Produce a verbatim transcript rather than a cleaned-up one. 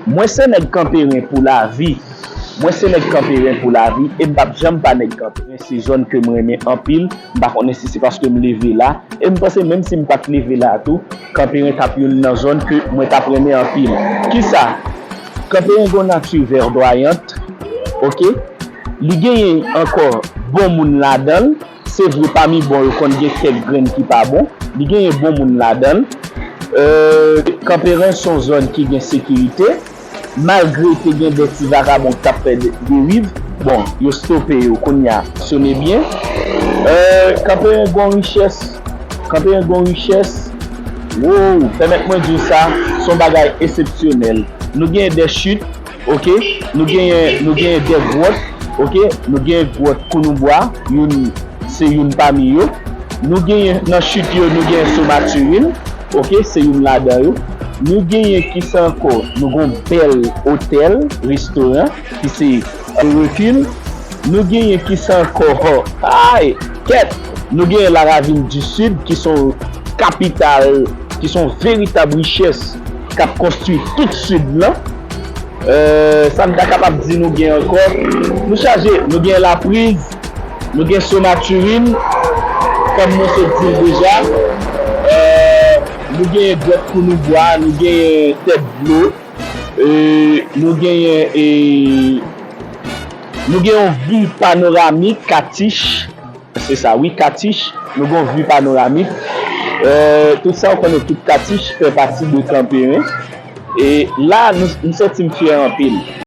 Mwen se nèg Kanperen pou lavi. Mwen se nèg Kanperen pou lavi e m p ap janm pa nèg Kanperen. Se zòn ke m renmen anpil. M pa konnen si se paske m leve la. E m panse menm si m pa t leve la tou, Kanperen t ap youn nan zòn ke mwen t ap renmen anpil. Kisa? Kanperen gon nati vèdwayant, oke? Li genyen ankò bon moun ladan l. Se vre, pami bon yo konn gen kèk grenn ki pa bon. Li genyen bon moun ladan l. Euh, Kanperen se yon zòn ki gen sekirite. Malgre te gen de ti vakabon k t ap fè de- deriv, bon, yo stope yo kounye a. Sone byen. Euh, Kanperen gon richès. Kanperen gon richès. Wow, pèmèt mwen di w sa, se yon bagay eksepsyonèl. Nou genyen de chit, oke? Nou genyen, nou genyen de gwòt, oke? Nou genyen gwòt Kounoubwa, youn, se youn pami yo. Nou genyen nan chit yo, nou genyen Somaturin, oke? Se youn ladan yo. Nou genyen kisa ankò? Nou gon bèl otèl, restoran, ki se Rekil. Nou genyen kisa ankò? Ay, kèt! Nou genyen Laravin di Sid, ki se yon kapital, ki se yon veritab richès k ap konstwi tout Sid lan. Euh, sa m ta kapab di nou gen ankò? Nou chaje, nou gen Lapriz, nou gen Somaturin, kòm mwen sot di l deja. Euh, nou gen Gwèt Kounoubwa, nou gen Tèt Dlo, euh, nou genyen, e, nou gen yon vi panoramik, Katich. Se sa, wi, Katich. Nou gen yon vi panoramik. Euh, tout sa, ou konnen, tout Katich fè pati de Kanperen. E la, nou, m santi m fyè anpil.